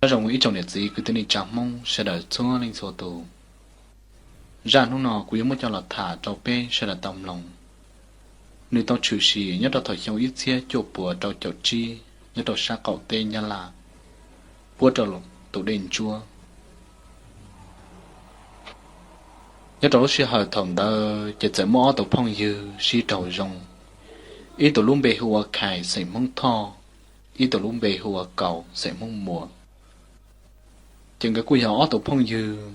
Nyob zoo ib tsoom niam txiv kwv tij neej tsa Hmoob sawv daws txhua leej txhua tus. Zaj hnub no kuv yuav muab coj los tham rau peb sawv daws tau mloog. Nws tau tshwm sim nyob rau thaum xyoo ib txhiab cuaj puas rau caum tsib nyob rau sab qaum teb Nyab Laj, puab rau tus dej ntsuab. Nyob rau lub sij hawm thaum ntawd ces txawm muaj ob tug phooj ywg sib raug zoo, ib tug lub npe hu ua Khais xeem Hmoob Thoj, ib tug lub npe hu ua Kaus xeem Hmoob Muas. Ces nkawd kuj yog ob tug phooj ywg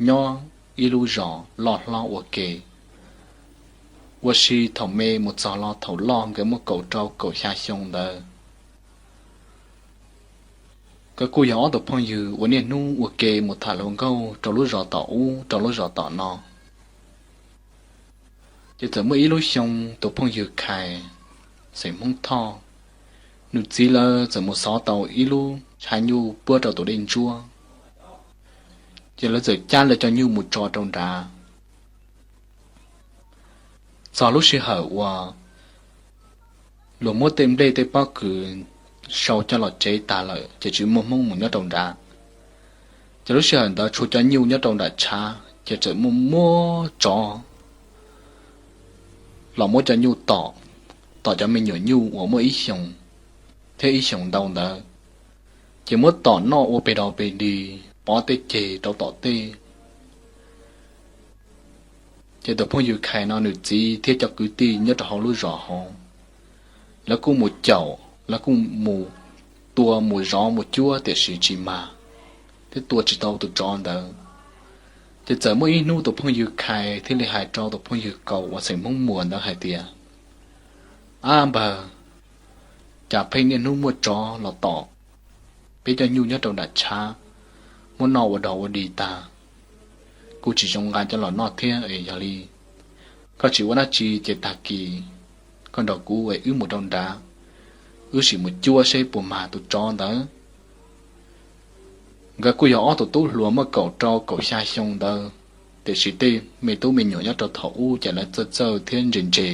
nyob ib lub zos loj hlob ua ke, ua si thaum me mus txog los thaum loj nkawd muaj kaum rau kaum xya xyoo ntawd. Nkawd kuj yog ob tug phooj ywg uas niaj hnub ua ke mus tham hluas nkauj rau lub zos tom ub rau lub zos tom no. Ces txawm muaj ib lub xyoo tus phooj ywg Khais xeem Hmoob Thoj, nws txiv lawv txawm mus xov tau ib lub tshav nyuj puab rau tus dej ntsuab, ces lawv txawm cab lawv cov nyuj mus tso rau nrad. Txog lub sij hawm uas luag muab tej nplej tej pob kws sau coj los tsev tag lawm ces tsis muaj Hmoob mus nyob rau nrad. Ces lub sij hawm ntawd tshuav cov nyuj nyob rau nram tshav ces txawm muaj muab tsov los muab cov nyuj tom, tom cov me nyuam nyuj uas muaj ib xyoos thiab ib xyoos ntau ntawd, ces muab tom noj ua pes dog pes dig pov tej ceg rau tom tej. Ces tus phooj ywg Khais no nws txiv thiab cov kwv tij nyob rau hauv lub zos hauv, lawv kuj mus caum, lawv kuj mus tua mus zov mus cuab tiam sis tsis mag, thiab tua tsis tau tus tsov ntawd. Ces txawm muaj ib hnub tus phooj ywg Khais thiaj li hais rau tus phooj ywg Kaus uas xeem Hmoob Muas ntawd hais tias, Ab npawg, cas pheej niaj hnub muaj tsov los tom peb cov nyuj nyob rau nram tshav, muab noj ua dog ua dig tag, kuj tsis zoo nqa coj los noj thiab es yog li koj tsis ua dab tsi ces tag kis koj nrog kuv es wb mus rau nrad, wb sim mus cuab seb puas mag tus tsov ntawd. Nkawd kuj yog ob tug tub hluas muaj kaum rau kaum xya xyoo ntawd, tiam sis tej me tub me nyuam nyob rau thaum ub ces lawv txawj txawj thiab ntse ntse.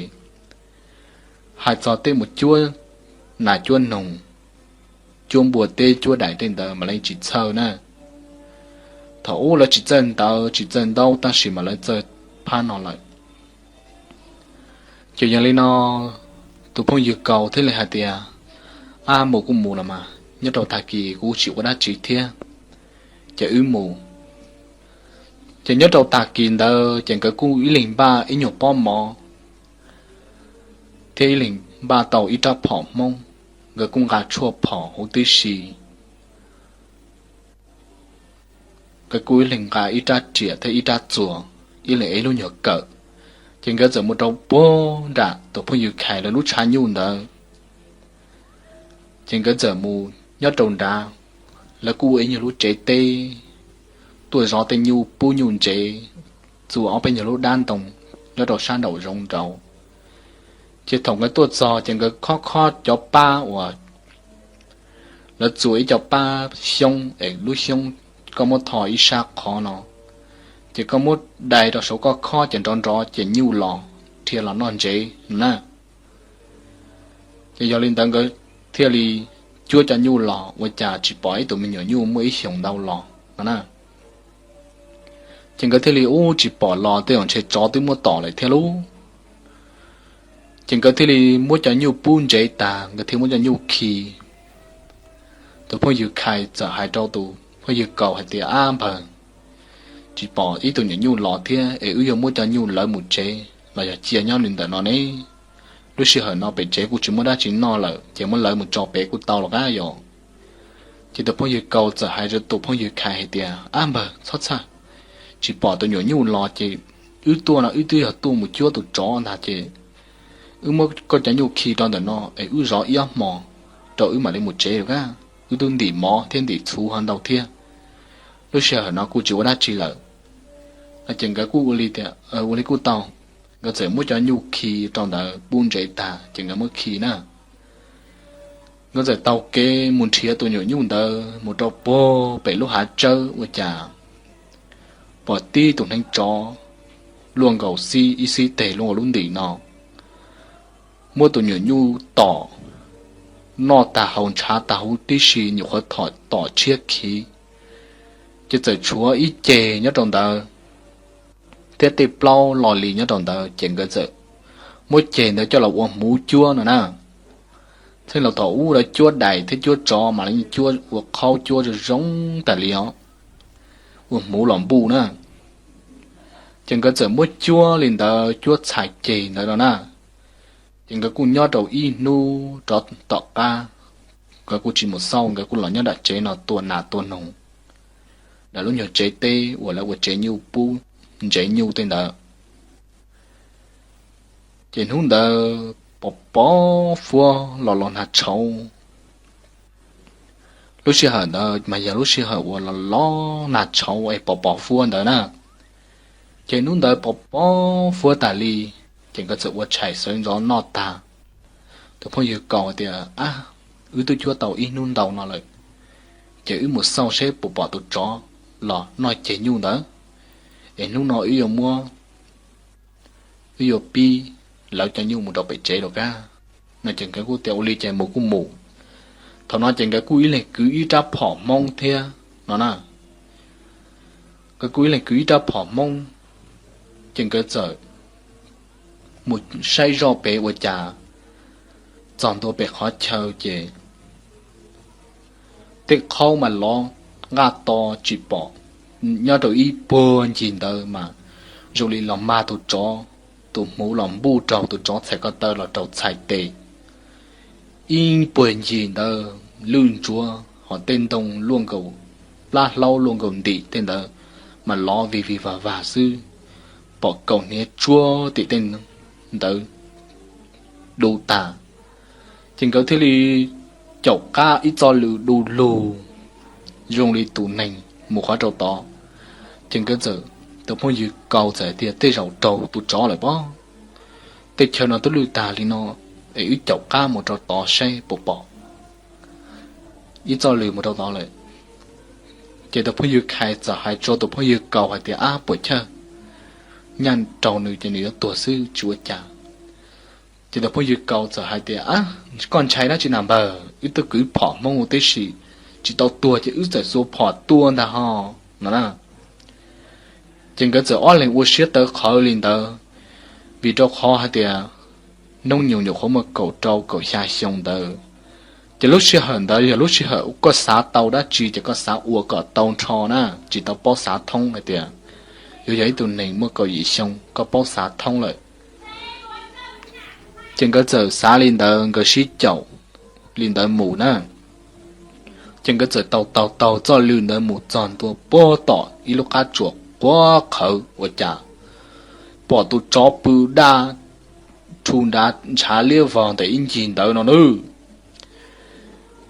Hais txog tej mus cuab nas cuab noog, cuab npua teb cuab dais tej ntawd mas lawv tsis txawj na. Thaum ub lawv tsis txawj ntawv tsis txawj ntaub tab sis mas lawv txawj phab no lawm. Ces yog li no, tus phooj ywg Kaus thiaj li hais tias, Ab mus kuj mus los mas, nyob rau tag kis kuv tsis ua dab tsi thiab, ces wb mus. Ces nyob rau tag kis ntawd ces nkawd kuj ib leeg npaj ib nyuag pob mov thiab ib leeg npaj tau ib rab phom Hmoob, nkawd kuj nqa tshuaj phom huv tib si. Nkawd kuj ib leeg nqa ib rab riam thiab ib rab txuas, ib leeg ib lub nyuag kawm. Ces nkawd txawm mus rau puag nram tus phooj ywg Khais lawv lub tshav nyuj ntawd. Ces nkawd txawm mus nyob rau nrad, lawv kuj ua ib nyuag lub tsev teb, tuaj zov tej nyuj pub nyuj ntsev, txua ob peb nyuag lub dab ntoo nyob rau sab nraum zoov nraud. Ces thaum nkawd tuaj txog ces nkawd khob khob cov pab uas lawv txua ib co pab xyoob es lub xyoob koj muab tho ib sab qhov no, ces koj muab dai rau saum koj khob ces nrov nrov ces nyuj los dhia los noj ntsev na. Ces yog li ntawd nkawd thiaj li cuab cov nyuj los ua cas tsis pom ib tug me nyuam nyuj muaj ib xyoos ntau los no na. Ces nkawd thiaj li ub tsis pom los tej zaum ntshe tsov twb muab tom lawm thiab lub. Ces nkawd thiaj li muab cov nyuj pub ntsev tas nkawd thiaj muab cov nyuj khi. Tus phooj ywg Khais txawm hais rau tus phooj ywg Kaus hais tias, Ab npawg, tsis pom ib tug nyuam nyuj los thiab es wb yuav muab cov nyuj lawv mus tsev los yog cia nyob li ntawm no ne? Lub sij hawm no pem tsev kuj tsis muaj dab tsi noj lawm ces muab lawv mus tso pem kuj tau los qab yom. Ces tus phooj ywg Kaus txawm hais rau tus phooj ywg Khais hais tias, Ab npawg, txhob txhawj, tsis pom tus nyuam nyuj los ces wb tuaj no wb twb yog tuaj mus cuab tus tsov ntag ces wb muab koj cov nyuj khi rau ntawm no es wb zov ib ob hmo rau wb mam li mus tsev lawm. Wb twb ntim mov thiab ntim txhuv ho ntau thiab, lub sij hawm no kuj tsis ua dab tsi lawm. Ces nkawd kuj ua li tias ua li kuj tau. Nkawd txawm muab cov nyuj khi rau ntawd pub ntsev tag ces nkawd muab khi na. Nkawd txawm taug kev mus nrhiav tus nyuam nyuj ntawd mus rau puag pem lub hav tsawb ua cas pom tib tus neev tsov luaj nkaus xib ib xib teg luaj nkaus lub ntim no, muab tus nyuam nyuj tom noj tag haus ntshav tag huv tib si, nyuam qhuav thom tom tshiab khiv, ces txawm tshuav ib ceg nyob rau ntawd thiab tej plaub lo li nyob rau ntawd, ces nkawd txawm muab ceg ntawd coj los ua hmuv cuab no na. Txheej laus thaum ub lawv cuab dais thiab cuab tsov mas lawv yeej cuab ua qhaub cuab zoo zoo tas li os, ua hmuv los npuj na. Ces nkawd txawm muab cuab li ntawd, cuab txhais ceg ntawd no na. Ces nkawd kuj nyob rau ib hnub rov tom qab, nkawd kuj tsis mus xauj, nkawd kuj los nyob nram tsev no tua nas tua noog, nram lub nyuag tsev teb uas lawv ua tsev nyuj pub ntsev nyuj tej ntawd. Ces hnub ntawd pos pos huab los los nag tshauv. Lub sij hawm ntawd mas yog lub sij hawm uas los los nag tshauv es pos pos huab ntawd na. Ces hnub ntawd pos pos huab tas li, ces nkawd txawm ua tshais sawv ntxov noj tag. Tus phooj ywg Kaus tias, Ab, wb twb cuab tau ib hnub ntau no lawm, ces wb mus xauj seb puas pom tus tsov los noj ceg nyuj ntawd, es hnub no wb yuav muab, wb yuav pib lawv cov nyuj mus rau pem tsev rau kag. No ces nkawd kuj tias ua li ces mus kuj mus. Thaum no ces nkawd kuj ib leeg kwv ib rab phom Hmoob thiab no na. Nkawd kuj ib leeg kwv ib rab phom Hmoob, ces nkawd txawm mus saib zoj pem ua cas txog ntua pem qhov chaw ces tej qhaub mas lov nqaj to tsis pom, nyob rau ib puag ncig ntawd mas zoo li los mag tus tsov, tus hmuv los npuj raug tus tsov txhais ko taw los raug txhais tes. Ib puag ncig ntawd lwj ntsuav hos tej ntoo luaj nkaus, plab hlaub luaj nkaus ntim tej ntawd mas lov vig vig vag vag xwb, pom kaus hniav tsuab tim tej ntawd du tag. Ces nkawd thiaj li caum qab ib txoj lw du lug zoo li tus neeg mus qhov rau tod. Ces nkawd txawm, tus phooj ywg Kaus txawm hais tias, Tej zaum raug tus tsov lawm pob, tej chaw no twb lwj tag li no, es wb caum qab mus rau tod saib puas pom ib txoj lw mus rau tod lawm. Ces tus phooj ywg Khais txawm hais rau tus phooj ywg Kaus hais tias, Ab, puas chawj, nyaj raug nws ces nws yuav tuag xwb tsis ua cas. Ces tus phooj ywg Kaus txawm hais tias, Ab, koj ntshai dab tsi na npawg, wb twb kwv phom Hmoob tib si, tsis tau tuag ces wb txawm xuas phom tua ntag ho, no na. Ces nkawd txawm ob leeg ua siab tawv qhawv li ntawd, vim rau qhov hais tias hnub nyoog nyuam qhuav muaj kaum rau kaum xya xyoo ntawd. Ces lub sij hawm ntawd yog lub sij hawm koj xav tau dab tsi ces koj xav ua kom tau nrho na, tsis tau paub xav thoob hais tias yuav yog ib tug neeg muaj kaum yim xyoo koj paub xav thoob lawm. Ces nkawd txawm xav li ntawd, nkawd sib caum li ntawd mus na. Ces nkawd txawm taug taug taug txoj lw ntawd mus txog ntua puag tom ib lub qab tsuas quav qhawv ua cas pom tus tsov pw daj rhu nrad ntshav liab vog ntawm ib ncig ntawd no na.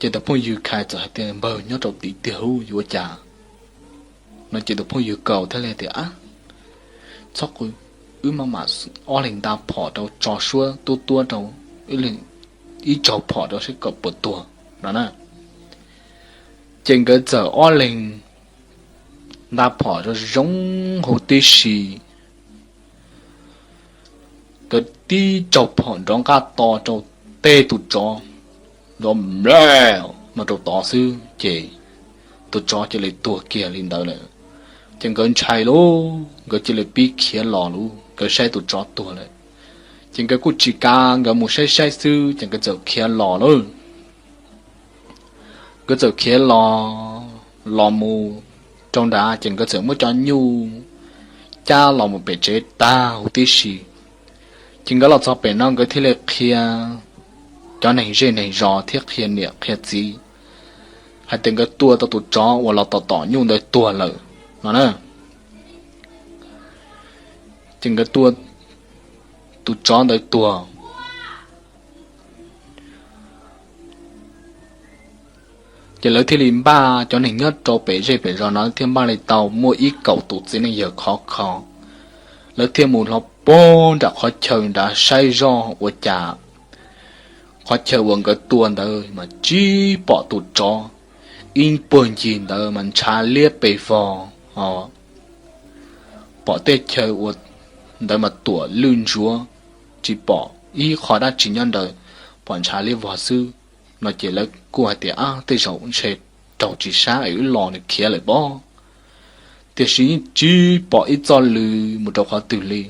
Ces tus phooj ywg Khais txawm hais tias, Npawg, nyob rau tid tiag hu yuav ua cas? No ces tus phooj ywg Kaus thiaj li tias, Ab, txhob qw, wb maj mam ob leeg nta phom rau tso suab tuab tuab rau ib tsaug phom rau seb kom puas tuag no na. Ces nkawd txawm ob leeg nta phom zoo zoo huv tib si, nkawd tib tsaug phom nrov nqaj to rau tej tus tsov nrov mlawm no rau tod xwb ces tus tsov cia li tuag kiag li ntawd lawm. Ces nkawd ntshai lauj, nkawd cia li pib khiav los lauj, nkawd saib tus tsov tuag lawm. Ces nkawd kuj tsis kav, nkawd mus saib saib xwb ces nkawd txawm khiav los lauj. Nkawd txawm khiav los, los mus rau nrad ces nkawd txawm muab cov nyuj cab los mus pem tsev tag huv tib si. Ces nkawd los txog pem no nkawd thiaj li qhia cov neeg zej neeg zos thiab qhia niam qhia txiv hais tias nkawd tua tau tus tsov uas los tom tom nyuj ntawd tuag lawm no na. Ces nkawd tua tus tsov ntawd tuag, ces lawv thiaj li npaj, cov neeg nyob rau pem zej pem zos no thiaj npaj li tau muaj ib kaum tus txiv neej yawg khov kho, lawv thiaj mus hlo puag nram qhov chaw nrad saib zoj ua cas qhov chaw uas nkawd tua ntawd mas tsis pom tus tsov, ib puag ncig ntawd mas ntshav liab pes vog os. Pom tej chaw ua ntawd mas tuam lwj ntsuav, tsis pom ib qho dab tsi nyob ntawd, pom ntshav liab vog xwb. no ces lawv kuj hais tias, Ab, tej zaum ntshe raug tsis sab es wb los nws khiav lawm pob. Tiam sis yeej tsis pom ib txoj lw mus rau qhov twg li.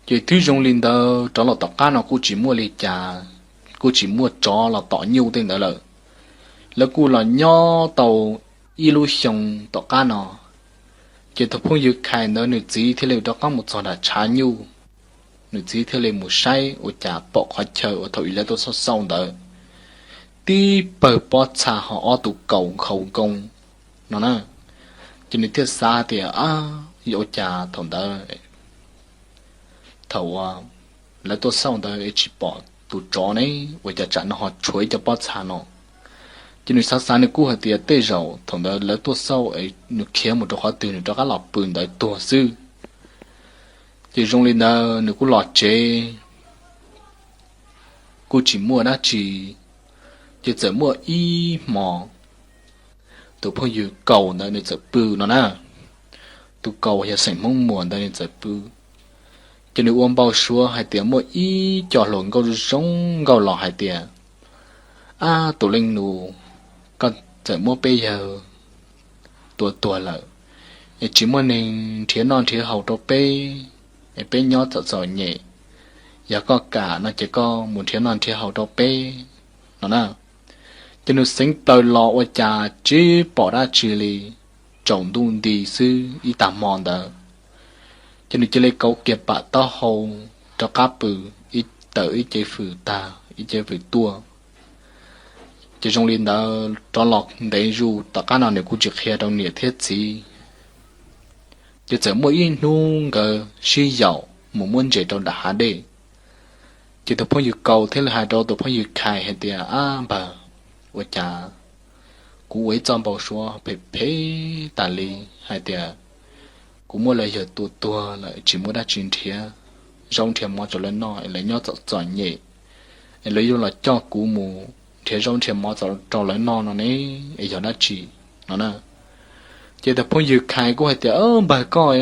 Ces twb zoo li ntawd rov los tom qab no kuj tsis muaj li cas, kuj tsis muaj tsov los tom nyuj tej ntawd lawm. Lawv kuj los nyob tau ib lub xyoo tom qab no, ces tus phooj ywg Khais ntawd nws txiv thiaj li rov qab mus txog nram tshav nyuj. Nws txiv thiaj li mus saib ua cas pom qhov chaw uas thaum ub lawv tuaj xauj xauj ntawd, tib pawg pob txha ho ob tug kaus nkhaus nkoos no na. Ces nws thiaj xav tias, Ab, ua cas thaum ntawd, thaum uas lawv tuaj xauj ntawd es tsis pom tus tsov ne, ua cas tsam no ho tshuav ib co pob txha no? Ces nws xav xav nws kuj hais tias tej zaum thaum ntawd lawv tuaj xauj es nws khiav mus rau qhov twg nws rov qab los pw ntawd tuag xwb. Ces zoo li ntawd nws kuj los tsev, kuj tsis muaj dab tsi. Ces txawm muaj ib hmo, tus phooj ywg Kaus ntawd nws txawm pw no na. Tus Kaus yog xeem Hmoob Muas ntawd nws txawm pw. Ces nws ua npau suav hais tias muaj ib co hluas nkauj zoo nkauj los hais tias, Ab, tus leej nus, koj txawm muab peb yawg tua tuag lawm, es tsis muaj neeg nrhiav noj nrhiav haus rau peb, es peb nyob txom txom nyem. Yog koj kam no ces koj mus nrhiav noj nrhiav haus rau peb no na. Ces nws xeev plaws los ua cas tsis pom dab tsi li, tsaus ntuj nti xwb ib tag hmo ntawd. Ces nws cia li kauv kiag pam taub hau rov qab pw, tawm ib cev fws tag ib cev fws tuaj. Ces zoo li ntawd rov los ntev zus tom qab no nws kuj tsis qhia rau niam thiab txiv. Ces txawm muaj ib hnub nkawd sib yaum mus muab ntses rau nram hav dej. Ces tus phooj ywg Kaus thiaj li hais rau tus phooj ywg Khais hais tias, Ab npawg, ua cas kuv ua ib txoj npau suav phem phem tas li hais tias kuv muab lawv yawg tua tuag lawm tsis muaj dab tsi nrhiav zaub nrhiav mov rau lawv noj es lawv nyob txom txom nyem, es lawv yuav los coj kuv mus nrhiav zaub nrhiav mov rau lawv noj no ne, es yog dab tsi no na? Ces tus phooj ywg Khais kuj hais tias, Npawg, koj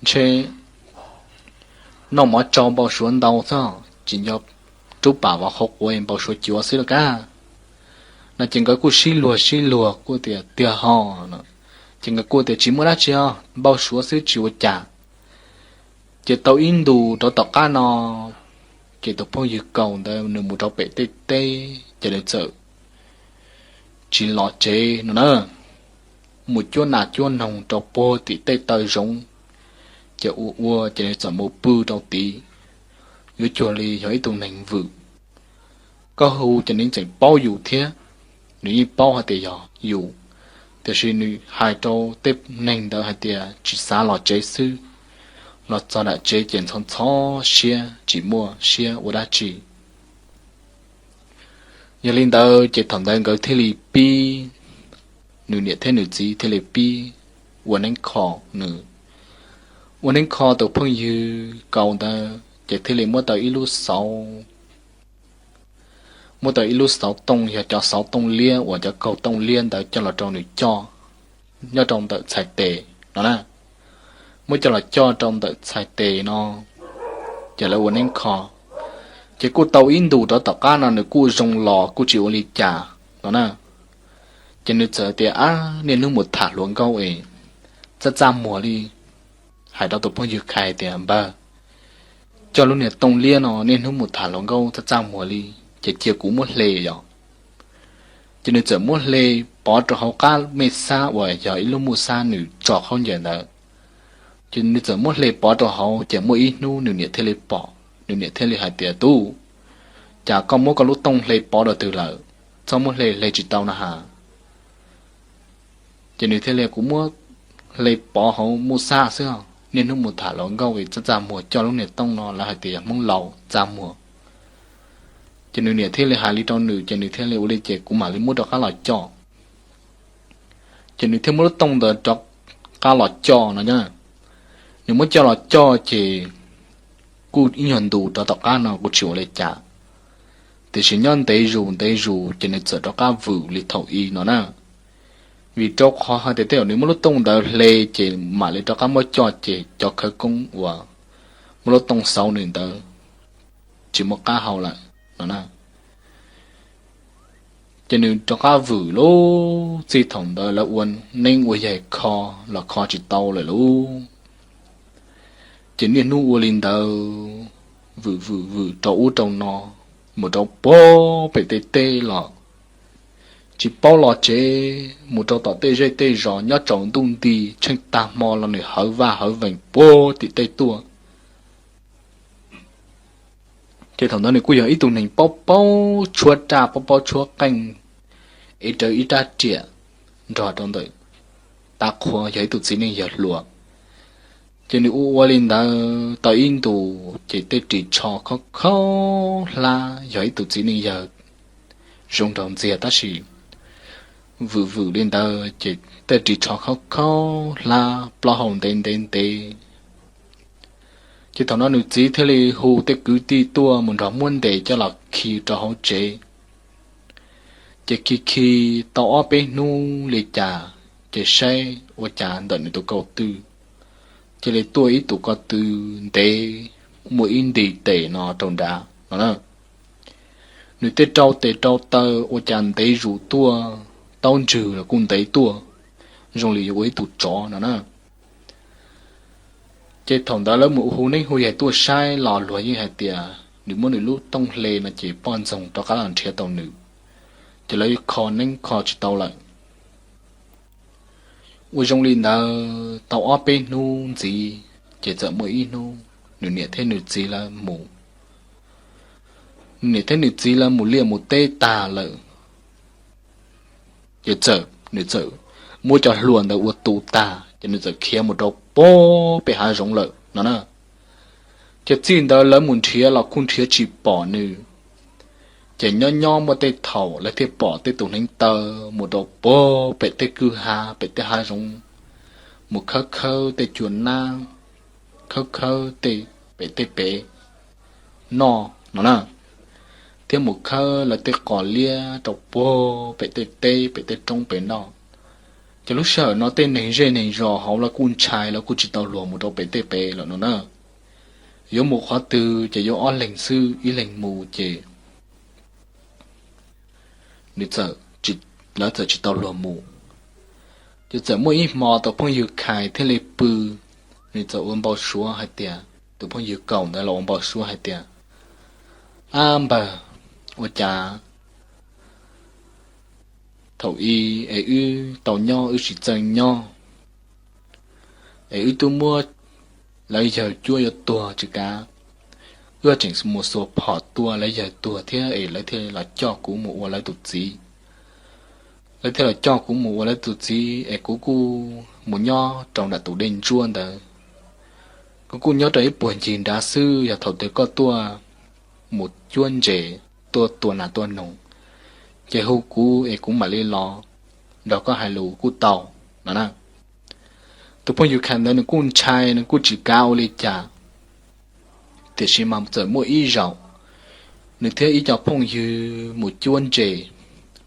ntshe noj mov tsau npau suav ntau xwb, tsis nco rub pam vov qhauv quav npau suav cuav xwb los kab. No ces nkawd kuj sib luag sib luag kuj tias, Tiag ho. Ces nkawd kuj tias, Tsis muaj dab tsi os, npau suav xwb tsis ua cas. Ces tau ib ntus rov tom qab no, ces tus phooj ywg Kaus ntawd nws mus rau pem tej teb ces nws txawm tsis los tsev no na, mus cuab nas cuab noog rau puag tim tej taw zoov, ces ua ua ces nws txawm mus pw rau tid, yuav cuag li yog ib tug neeg vwm. Koj hu ces nws tseem paub yus thiab, nws yeej paub hais tias yog yus, tiam sis nws hais rau tej neeg ntawd hais tias tsis xav los tsev xwb, los txog nram tsev ces ntxhov ntxhov siab tsis muaj siab ua dab tsi. Yog li ntawd ces thaum ntawd nkawd thiaj li pib, nws niam thiab nws txiv thiaj li pib ua neeb kho nws. Ua neeb kho tus phooj ywg Kaus ntawd ces thiaj li muab tau ib lub xauv, muab tau ib lub xauv tooj, yog cov xauv tooj liab uas cov kaug tooj liab ntawd coj los rau nws coj nyob rau ntawm txhais tes no na. Muab coj los coj rau ntawm txhais tes no, ces lawv ua neeb kho. Ces kuj tau ib ntus rov tom qab no nws kuj zoo los kuj tsis ua li cas no na. Ces nws txawm tias, Ab, niaj hnub mus tham hluas nkauj es txaj txaj muag li. Hais rau tus phooj ywg Khais tias, Npawg, coj lub niag tooj liab no niaj hnub mus tham hluas nkauj txaj txaj muag li, ces cia kuv muab hle yom. Ces nws txawm muab hle pov rau hauv qab mej xab uas yog ib lub muj xab nws tso khaub ncaws ntawd. Ces nws txawm muab hle pov rau hauv ces muaj ib hnub nws niam thiaj li pom, nws niam thiaj li hais tias, Tub, cas koj muab koj lub tooj hle pov rau twg lawm? Txhob muab hle, hle tsis tau na has. Ces nws thiaj li, Kuv muab hle pov hauv muj xab xwb, niaj hnub mus tham hluas nkauj es txaj txaj muag, coj lub niag tooj no lawv hais tias yog Hmoob laus txaj muag. Ces nws niam thiaj li hais li rau nws ces nws thiaj li ua li ces kuv mam li muab rov qab los coj. Ces nws thiaj muab lub tooj ntawd rov qab los coj no. Nws muab coj los coj ces kuj ib nyuag ntus rov tom qab no kuj tsis ua li cas, tiam sis nyob ntev zus ntev zus ces nws txawm rov qab vwm li thaum i no na. Vim rau qhov hais tias tej zaum nws muab lub tooj ntawd hle ces mam li rov qab muab coj ces cov khawv koob uas muab lub tooj xauv nws ntawd tsis muaj qab hau lawm. no na. Ces nws rov qab vwm lub txij thaum ntawd lawv ua neeb ua yaig kho los kho tsis tau lawm lauj. Ces niaj hnub ua li ntawd, vwm vwm vwm rau ub rau no, mus rau puag pem tej teb los tsis paub los tsev, mus rau tom tej zej tej zos nyob tsaus ntuj nti, tsheej tag hmo los nws hawv vaj hawv vees puag tim tej tuaj. Ces thaum ntawd nws kuj yog ib tug neeg paub paub tshuab raj paub paub tshuab qeej, ev rawv ib rab riam nrog rau ntawm tav qhua, yog ib tug txiv neej yawg hluas. Ces nws ua ua li ntawd tau ib ntus ces tej ris tsho khaub khaub hlab, yog ib tug txiv neej yawg zoo nraug ntxiag tab sis vwm vwm li ntawd ces tej ris tsho khaub khaub hlab, plaub hau ntev ntev ntev. Ces thaum no nws txiv thiaj li hu tej kwv tij tuaj mus nrog muab ntes coj los khi rau hauv tsev. Ces khi khi tau ob peb hnub li cas, ces saib ua cas ntawm nws tus kaum tw cia li tuaj ib tus ko tw ntev, muaj ib nti tes no rau nrad no na. Nws tej rau tes rau taw ua cas ntev zus tuaj, taub ntswg los kuj ntev tuaj, zoo li yuav ua ib tug tsov no na. Ces thaum ntawd lawv mus hu neeb hu yaig tuaj saib los luag yeej hais tias nws muab nws lub tooj hle no ces poj ntxoog rov qab los nrhiav tau nws, ces lawv kho neeb kho tsis tau lawm. Ua zoo li ntawd tau ob peb hnub ntxiv, ces txawm muaj ib hnub nws niam thiab nws txiv lawv mus, nws niam thiab nws txiv lawv mus liaj mus teb tag lawm, ces txawm nws txawm muab cov hlua ntawd ua tu tag ces nws txawm khiav mus rau puag pem hav zoov lawm no na. Ces txij ntawd lawv mus nrhiav los kuj nrhiav tsis pom nws. Ces nyob nyob muaj tej thaum lawv thiaj pom tej tus hneev taw mus rau puag pem tej kwj ha pem tej hav zoov, mus khawb khawb tej cua nab, khawb khawb tej pem tej pem noj no na, thiab mus khawb lawv tej qos liab rau puag pem tej teb pem tej roob pem noj. Ces lub sij hawm no tej neeg zej neeg zos hauv lawv kuj ntshai, lawv kuj tsis tau luag mus rau pem tej pem lawm no na. Yuav mus qhov twg ces yuav ob leeg xwb, ib leeg mus ces nws txawm, lawv txawm tsis tau luag mus. Ces txawm muaj ib hmo tus phooj ywg Khais thiaj li pw, nws txawm ua npau suav hais tias, tus phooj ywg Kaus ntawd los ua npau suav hais tias, ab npawg, ua cas thaum i es wb tau nyob wb tsis txawj nyob, es wb twb muab lawv yawg cuab yuav tuag tsis kav, wb tseem mus xuas phom tua lawv yawg tuag thiab es lawv thiaj los coj kuv mus ua lawv tus txiv. Lawv thiaj los coj kuv mus ua lawv tus txiv es kuv kuj mus nyob rau nram tus dej ntsuab ntawd. Kuv kuj nyob rau ib puag ncig nrad xwb, yog thaum twg koj tuaj mus cuab ntses, tuaj tua nas tua noog, ces hu kuv es kuv mam li los nrog koj hais lus kuj tau no na. Tus phooj ywg Khais ntawd nws kuj ntshai, nws kuj tsis kav ua li cas. Tiam sis mas txawm muaj ib zaug, nws thiab ib co phooj ywg mus cuab ntses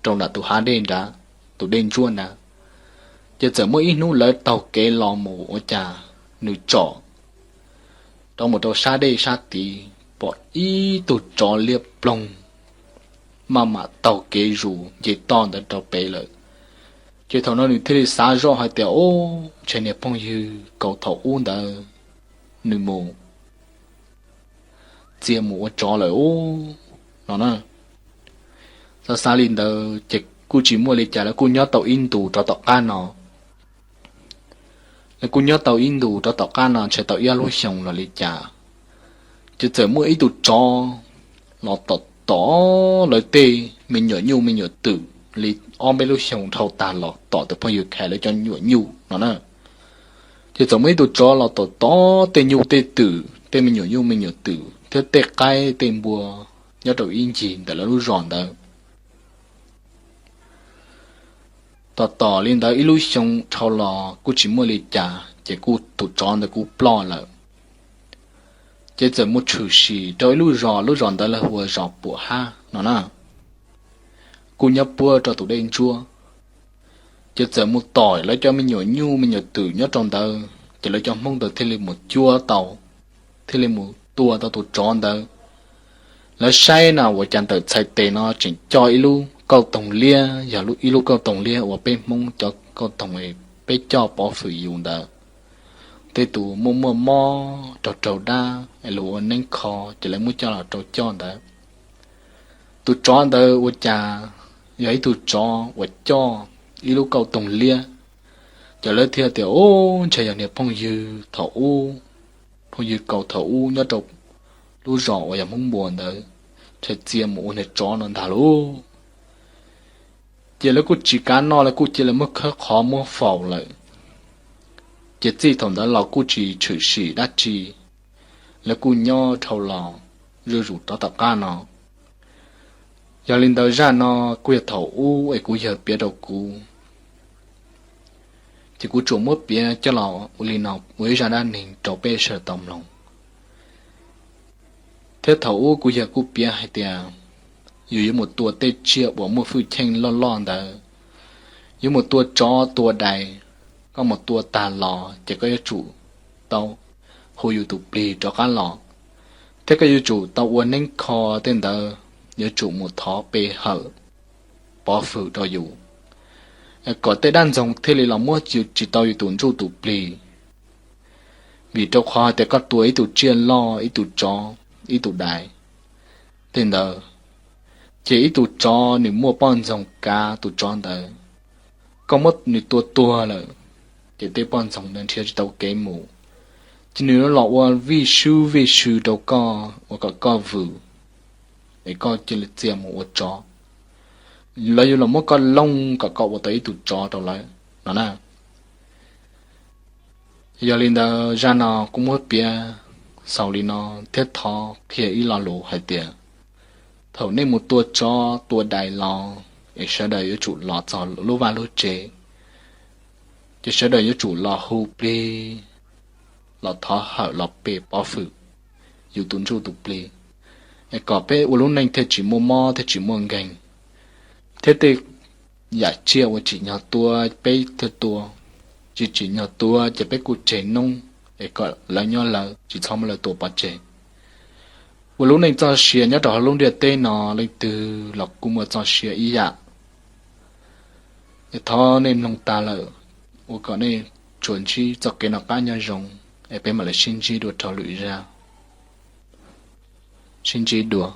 rau nram tus hav dej nrad, tus dej ntsuab nrad. Ces txawm muaj ib hnub lawv taug kev los mus ua cas nws tsom rau mus rau sab dej sab tid pom ib tug tsov liab ploog maj mam taug kev zus nce toj ntawd rau pem lawm. Ces thaum no nws thiaj li xav zoj hais tias, ub, ntshe niag phooj ywg Kaus thaum ub ntawd nws mus txia mus ua tsov lawm ub no na. Xav xav li ntawd ces kuj tsis muaj li cas, lawv kuj nyob tau ib ntus rov tom qab no. Lawv kuj nyob tau ib ntus rov tom qab no ntshe tau ib ob lub xyoos los li cas, ces txawm muaj ib tug tsov los tom tom lawv tej me nyuam nyuj me nyuam twm li ob peb lub xyoos dhau tag los tom tus phooj ywg Khais lawv cov nyuam nyuj no na. Ces txawm muaj ib tug tsov los tom tom tej nyuj tej twm, tej me nyuam nyuj me nyuam twm thiab tej qaib tej npua nyob rau ib ncig ntawm lawv lub zos ntawd. Tom tom li ntawd ib lub xyoo dhau los kuj tsis muaj li cas ces kuj tus tsov ntawd kuj ploj lawm. Ces txawm mus tshwm sim rau ib lub zos, lub zos ntawd lawv hu ua zos Puam Hab no na, kuj nyob puab rau tus dej ntsuab. Ces txawm mus tom lawv cov me nyuam nyuj me nyuam twm nyob rau ntawd, ces lawv cov Hmoob ntawd thiaj li mus cuab tau, thiaj li mus tua tau tus tsov ntawd. Lawv saib na ua cas ntawm txhais tes no tseem coj ib lub kauj toog liab, yog ib lub kauj toog liab uas peb Hmoob cov kauj toog peb coj pov hwm yus ntawd. Tej tus muaj muaj mob raug raug dab es luag ua neeb kho ces lawv muab coj los rau coj ntawd. Tus tsov ntawd ua cas yog ib tug tsov uas coj ib lub kauj toog liab. Ces lawv thiaj tias, Ub, ntshe yog niag phooj ywg thaum ub, phooj ywg kaus thaum ub nyob rau lub zos uas yog Hmoob Npuas ntawd, ntshe txia mus ua niag tsov no ntag lauj. Ces lawv kuj tsis kav noj, lawv kuj cia li muab khawb qhov muab faus lawm. Ces txij thaum ntawd los kuj tsis tshwm sim dab tsi, lawv kuj nyob dhau los zuj zus rov tom qab no. Yog li ntawd zaj no kuj yog thaum ub es kuv yawg piav rau kuv, ces kuv tsuas muab piav coj los ua li no ua ib zaj dab neeg rau peb sawv daws tau mloog. Thiab thaum ub kuv yawg kuj piav hais tias yus yuav mus tua tej tsiaj uas muaj hwj chim loj loj ntawd, yuav mus tua tsov tua dais, koj mus tua tag los ces koj yuav tsum tau hu yus tus plig rov qab los, thiab koj yuav tsum tau ua neeb kho tej ntawd, yuav tsum mus thov pe hawm pov hwm rau yus, kom tej dab ntxoog thiaj li los muab tsis tau yus tus ntsuj tus plig. Vim rau qhov hais tias koj tua ib tug tsiaj loj, ib tug tsov, ib tug dais tej ntawd, ces ib tug tsov nws muaj poj ntxoog kav tus tsov ntawd, koj muab nws tua tuag lawm, ces tej poj ntxoog ntawd nrhiav tsis tau kev mus, ces nws yuav los ua vij swb vij sw rau koj ua kom koj vwm, es koj cia li txia mus ua tsov. Lawv yuav los muab koj looj kom koj ua tau ib tug tsov rau lawv no na. Yog li ntawd zaj no kuv muab piav xaus li no, thiab thov qhia ib lo lus hais tias thaum nej mus tua tsov tua dais los, es sawv daws yuav tsum los txog lub vaj lub tsev, ces sawv daws yuav tsum los hu plig, los thov hawm los pe pov hwm yus tus ntsuj tus plig, es kom peb ua lub neej thiaj tsis muaj mob thiaj tsis muaj nkeeg, thiab tej yam tsiaj uas tsim nyog tua peb thiaj tua, tsis tsim nyog tua ces peb kuj tseg noob, es kom lawv nyob lawv, tsis txhob muab lawv tua pov tseg. Ua lub neej txoj sia nyob rau hauv lub ntiaj teb no leej twg los kuj muaj txoj sia ib yam. Es thov nej mloog tas lawm, ua kom nej tsuas ntsib txoj kev noj qab nyob zoo, es peb mam li sib ntsib dua rau lwm zaj. Sib ntsib dua.